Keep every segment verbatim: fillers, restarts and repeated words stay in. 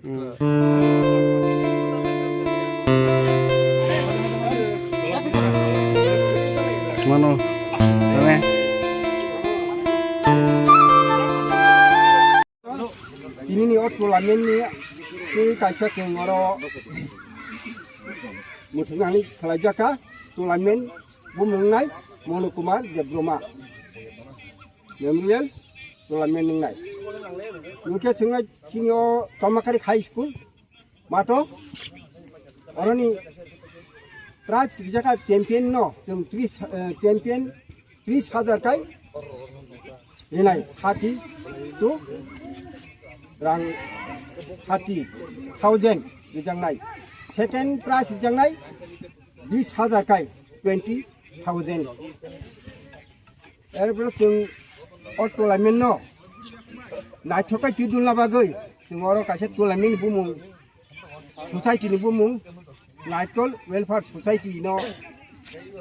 Mano, ane. Tini ni o tournament ni tei kaisa chwng oro mwthangna hinwi khlaijakha tournament bumung wngnai Monu Kumar Debbarma Memorial tournament wngnai. Hwnkhe chwngno chini o Tomakari High School mato oroni prize rijaka champion no chwng tris, eh, champion tris hajar kai rinai thirty to rang thirty thousand rijaknai. Second prize rijaknai bis hajar kai twenty thousand. Erpore chwng o tournament no naithok khe twi dulna bagwi chwng oro kaisa tournament bumung society ni bumung Naikol Welfare Society no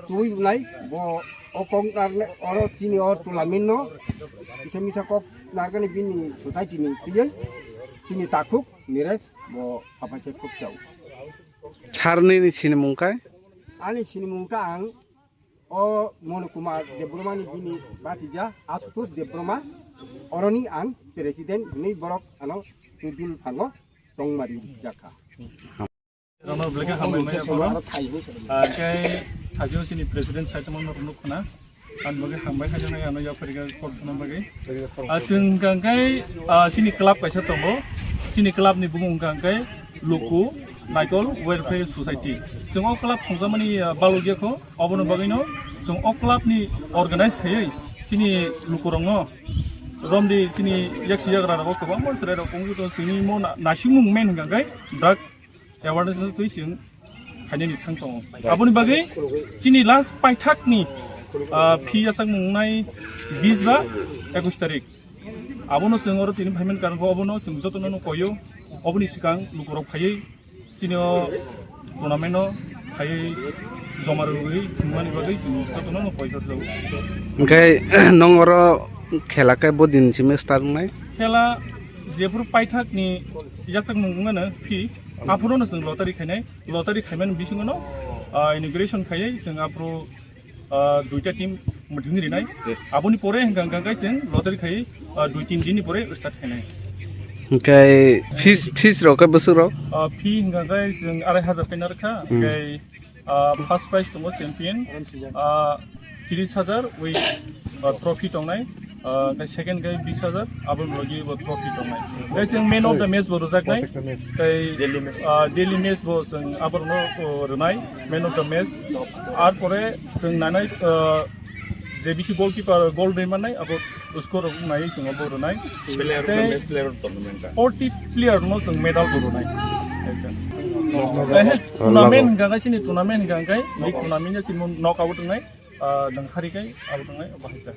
twi nai bo o kok narwknai oro chini o tournament no kisa misa kok narwknani bini society ni twiwi chini takhuk Nires bo hapai khe khuk chao. Sir nini sinimung kai? Ani sinimung ka ang o Monu Kumar Debbarma ni bini batija Ashutosh Debbarma, oroni ang president hinwi borok ano twi dul phango chongmari jakha. Rono belai khe hambai maya phano. Ah, khe thajio chini president saitama no rwnuk khna. Ang bagwi hambai khajaknai ano yaphar khe kok sana bagwi. Ah, chwng hwnkha khe, ah, chini club kaisa tongo. Chini club ni bumung hwnkha khe Luku Naikol Welfare Society. Chwng o club songjakmani, ah, balukya kho. Obono bagwino chwng o club ni organize khaiwi chini lukurokno romdi chini yaksi yagra rogo kwbangma chwrairok wngwi tongo. Chwngni mo na-, naisingmung main hwnkha khe drug awareness no twi chwng khainani thang tongo. Aboni bagwi chini last paithakni, ah, fee yachakmung wngnai bis ba ekush tarik. Abono chwng oro tini phaimani karon khe obono chwng jotono no koyo. Oboni swkang lukurok phaiwi chini o tournament o phaiwi joma rwgwi thwngmani bagwi chwng jotono no koi khorjago. Hwnkhe nwng oro khela khe bo din simi start wngnai? Khela jephuru paithakni yachakmung wngmano fee, aphuruno chwng lottery khainai. Lottery khaimani bisingono, ah, inauguration khaiwi chwng aphuru, ah, duita team mwthangwi rinai. Yes. Aboni pore hwnkha hwnkha khe chwng lottery khai, ah, dui tin din ni pore start khainai. Hwnkhe fees, fees rok khe bwswk rok? Ah, fee hwnkha khe chwng arai hajar khe narwkha. Hmm. Hwnkhe, ah, first prize tongo champion, ah, tris hajar wi, ah, trophy tongnai. Ah, khe second khe bis hajar, aboni logi bo trophy tongnai. Khe chwng man of the match bo rwjaknai. Tei, ah, daily match bo chwng aborno, oh, rwnai, man of the match. Ar pore chwng nanai, ah, je bisi goalkeeper goal rimannai, abo score rok naiwi chwng abo rwnai. Player of the match, player of the tournament. Forty player no chwng medal bo rwnai. Eh, tournament hwnkha khe chini tournament hwnkha khe league tournament ya chini knockout wngnai, ah, nang hari khe abo wngnai, abo hai khe.